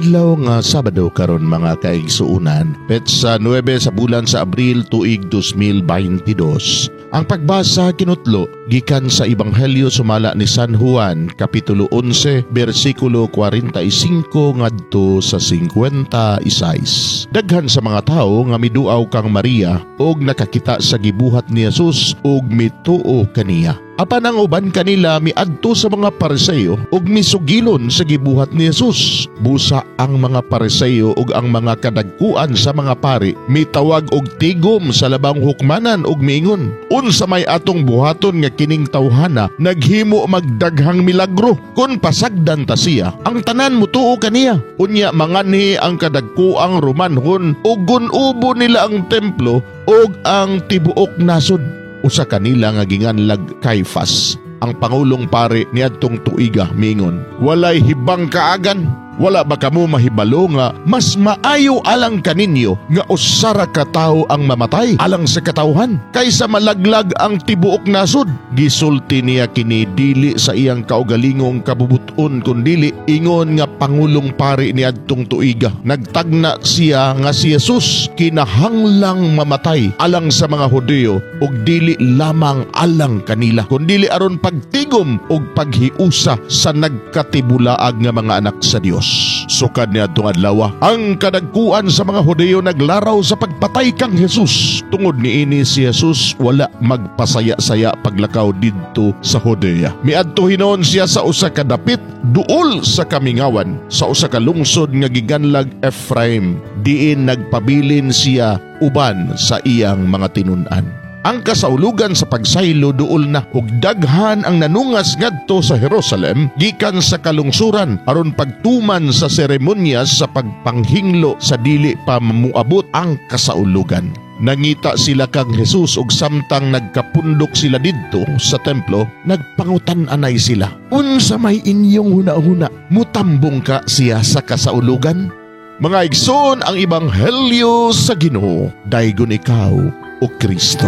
Adlaw nga Sabado karon, mga kaigsuunan, petsa 9 sa bulan sa Abril, tuig 2022. Ang pagbasa kinutlo gikan sa Ebanghelyo sumala ni San Juan, kapitulo 11, bersikulo 45 ngadto sa 56. Daghan sa mga tawo nga miduaw kang Maria og nakakita sa gibuhat ni Jesus ug mituo kaniya. Apan ang uban kanila miadto sa mga Pariseo ug misugilon sa gibuhat ni Jesus. Busa ang mga Pariseo ug ang mga kadagkuan sa mga pari mitawag og tigom sa labang hukmanan ug miingon, "Unsa may atong buhaton nga kining tawhana naghimo magdaghang milagro? Kun pasagdan ta siya, ang tanan mutuo kaniya. Unya manganhi ang kadagkuang Romanhon ug gun-ubo nila ang templo ug ang tibuok nasod." Usa kanila nga ginganlag Kaifas, ang pangulong pare niadtong tuiga, miingon, "Walay hibang kaagan. Wala ba kamo mahibalo nga mas maayo alang kaninyo nga usa ra ka tawo ang mamatay alang sa katawhan kaysa malaglag ang tibuok nasod?" Gisulti niya kini dili sa iyang kaugalingong kabubuton kundili ingon nga pangulong pari niadtong tuiga. Nagtagna siya nga si Jesus kinahanglang mamatay alang sa mga Hudiyo ug dili lamang alang kanila kundili aron pagtigom ug paghiusa sa nagkatibulaag nga mga anak sa Dios. Sukad niadtong adlaw, ang kadagkuan sa mga Hudiyo naglaraw sa pagpatay kang Jesus. Tungod niini, si Jesus wala magpasaya-saya paglakaw didto sa Judea. Miadto hinuon siya sa usa ka dapit duol sa kamingawan, sa usa ka lungsod nga giganlag Ephraim, diin nagpabilin siya uban sa iyang mga tinun-an. Ang kasaulugan sa pagsaylo duol na ug daghan ang nanungas ngadto sa Jerusalem gikan sa kalungsuran aron pagtuman sa seremonya sa pagpanghinglo sa dili pa mamuabot ang kasaulugan. Nangita sila kang Jesus ug samtang nagkapundok sila didto sa templo, nagpangutan-anay sila, "Unsa may inyong hunahuna? Mutambong ka siya sa kasaulugan?" Mga igsoon, ang ebanghelyo sa Ginoo. Daygon ikaw, O Kristo.